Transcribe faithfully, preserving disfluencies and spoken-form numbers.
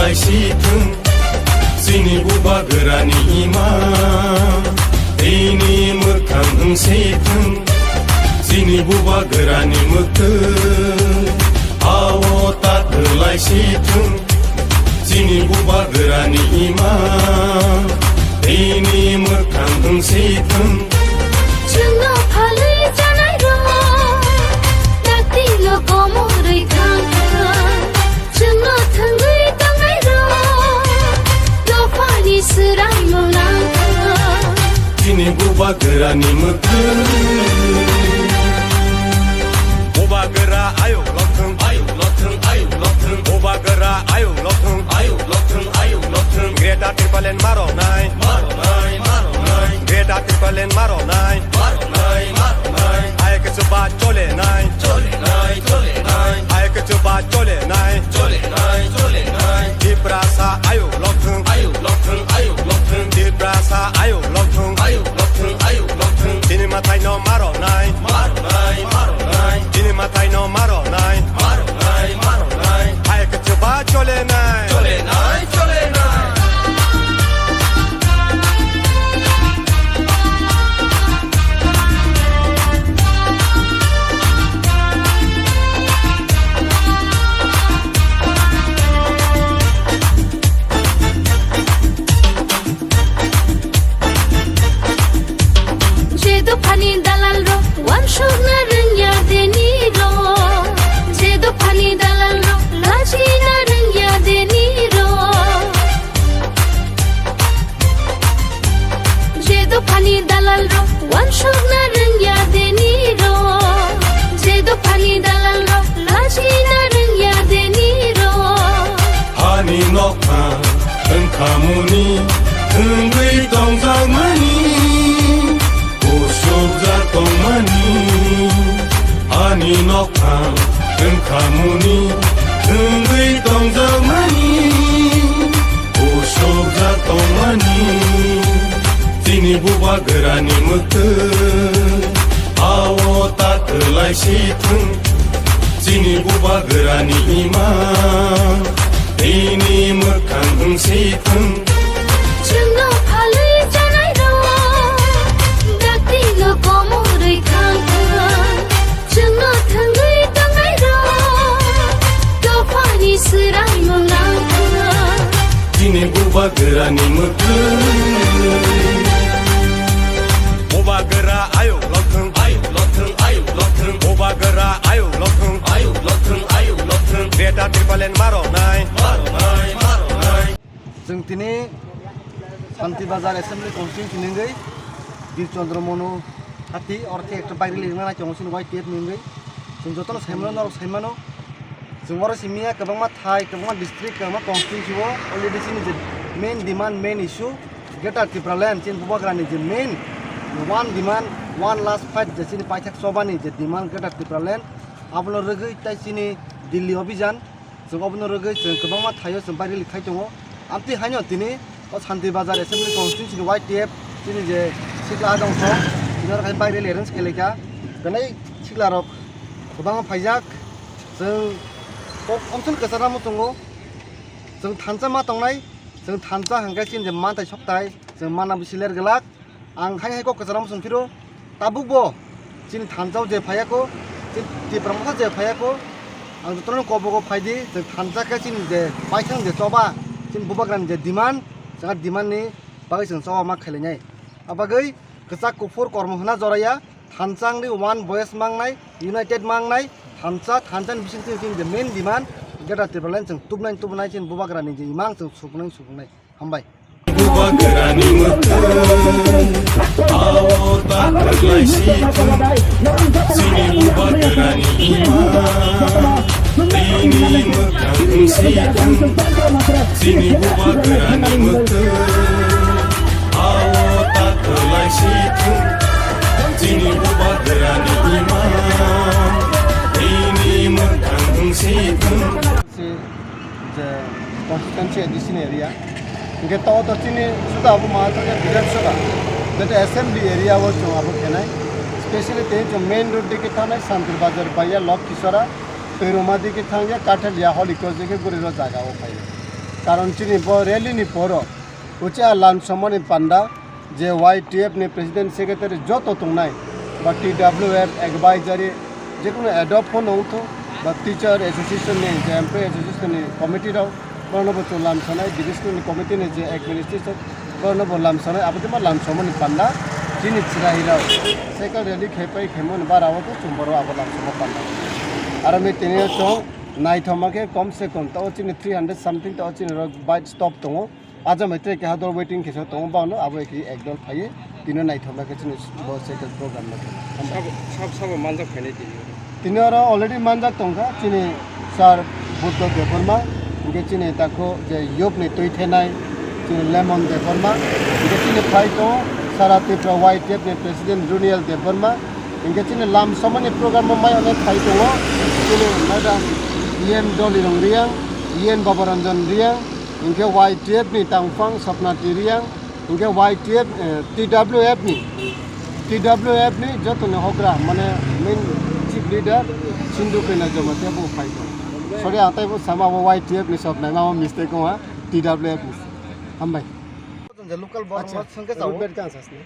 Laisithwng, chini bubagrani imang, tini mwkhang wngsithwng, chini bubagrani mwktwng, ao ta kwlaisithwng, chini bubagrani imang, tini mwkhang wngsithwng. Chwngno phalwi chanairok, daktino komorwi thangkha. Chwngno thwngwi tongnairok, dophani swraimung nangkha. Chini bubagrani mwktwng. Bubagra ayuk lokthwng, ayuk lokthwng, ayuk lokthwng. Bubagra ayuk lokthwng, ayuk lokthwng, ayuk lokthwng. Greater Tipraland maronai, maronai, maronai. Greater Tipraland maronai, maronai, maronai. Hai kwchwba cholenai, cholenai, cholenai. Hai kwchwba cholenai, cholenai, cholenai. Tiprasa ayuk lokthwng, ayuk lokthwng, ayuk lokthwng. Tiprasa ayuk lokthwng, ayuk lokthwng, ayuk lokthwng. Chini mwtaino maronai, maronai, maronai. Chini mwtaino maronai, maronai, maronai. Hai kwchwba cholenai, cholenai, cholenai. Je dophani dalalrok wansukna rwngya denirok, je dophani dalalrok lachina rwngya denirok. Je dophani dalalrok wansukna rwngya denirok, je dophani dalalrok lachina rwngya denirok. Hani nokha wngkhamuni wngwi tongjakmani, usukjak tongmani. Ani nokha wngkhamuni wngwi tongjakmani, usukjak tongmani. Chini bubagrani mwktwng, ao ta kwlaisithwng. Chini bubagrani imang, tini mwkhang wngsithwng. Chwngno phalwi chanairok, daktino komorwi thangkha. Chwngno thwngwi tongnairok, dophani swraimung nangkha. Chini bubagrani mwktwng. Bubagra ayuk lokthwng, ayuk lokthwng, ayuk lokthwng. Bubagra ayuk lokthwng, ayuk lokthwng, ayuk lokthwng. Greater Tipraland maronai, maronai, maronai. Chwng tini Santi Bazar Assembly Constituency ni wngwi Bir Chandra Manu hati, oro khe ekta bike rally rwna nai tongo chini Y T F ni wngwi. Chwng jotono sai mano, norok sai mano. Chwng oro simi ya kwbangma thai, kwbangma district, kwbangma constituency o already chini je main demand, main issue, Greater Tipraland, chini bubagrani je main one demand, one last fight, je chini paithak chobani je demand Greater Tipraland, abono rwgwi tai chini Delhi Abhijan, chwng obono rwgwi chwng kwbangma thaio chwng bike rally khai tongo. Amtwi haino tini o Santi Bazar Assembly Constituency ni Y T F chini je sikla adong song, tini oro khai bike rally arrange khailai kha. Belai sikla rok kwbangma phaijak. Chwng kok omson kwchar ramo tongo. Chwng thansa ma tongnai, chwng thansa hwnkhe chini je manthai sokthai, chwng mana bisi ler glak. Ang hai hai kok kwcharo muchung phiro, tabuk bo chini thansa o je phaiya ko, chini Tipra Motha je phaiya ko, ang jotono kobogo phai di, chwng thansa khe chini je paithang je choba, chini bubagrani je demand, chwng a demand ni bagwi chwng choba ma khailainai. A bagwi kwchak kuphur kormo hwna joraya, thansa wngwi one voice mangnai, united mangnai, thansa, thansa ni bising chini je main demand, Greater Tipraland chwng tubunai tubunai chini bubagrani je imang chwng sukunai sukunai. Hambai. Bubagrani mwktwng, ao ta kwlaisithwng. Chini bubagrani imang, tini mwkhang wngsithwng. Chini bubagrani mwktwng, ao ta kwlaisithwng. Chini bubagrani imang, tini mwkhang wngsithwng. Si je constituency A D C ni area. Hingke to, to chini suda abo ma to ke Bidhan Sabha, je to assembly area o chwng abo khenai. Specially tei chwng main road dike thangnai, Santir Bazar baiya Lokhisora, Toiroma dike thangya, Kathalia Holy Cross dike guri ro jaga o phainai. Karon chini bo rally ni poro uchi a lam somani panda je Y T F ni president secretary joto tongnai ba T W F advisory jekunu adopt phano wngthu ba teacher association ni je employee association ni committee rok bono bo chwng lam sanai division ni committee ni je administration bono bo lam sanai aboni ma lam somani panda chini chwrai rok cycle rally khepai khemoni bara o to chwng boro abo lam somani panda aro mi tini chwng naithoma khe kom se kom tao chini three hundred something tao chini rok bike stop tongo. Aja mai tre keha dol waiting khe tongo bano abo ki ek dol phaiye tino naithoma khe chini bo second program no. Sabo sabo sabo manjak khainai tini. Tini oro already manjak tongkha chini sir Buddha Debbarma, hingke chini takho je yop ni twi thenai chini Lemon Debbarma, hingke chini phai tongo Sara Tripura Y T F ni president Runiel Debbarma, hingke chini lam somani program o mai onek phai tongo chini madam E M Doli Rong Riang, E N Babaranjan Riang, hingke Y T F ni tangphang Sapna Tiriang, hingke Y T F, eh, T W F ni, T W F ni joto ni hogra, mane main chief leader Sindhu Kena Jamatia bo phai tongo. Sorry, ang taibo sama bo Y T F ni sok nai, ma mistake wngha, T W F ni. Hambai. Local borok Acha, sengke road chao. Bed kang sasne.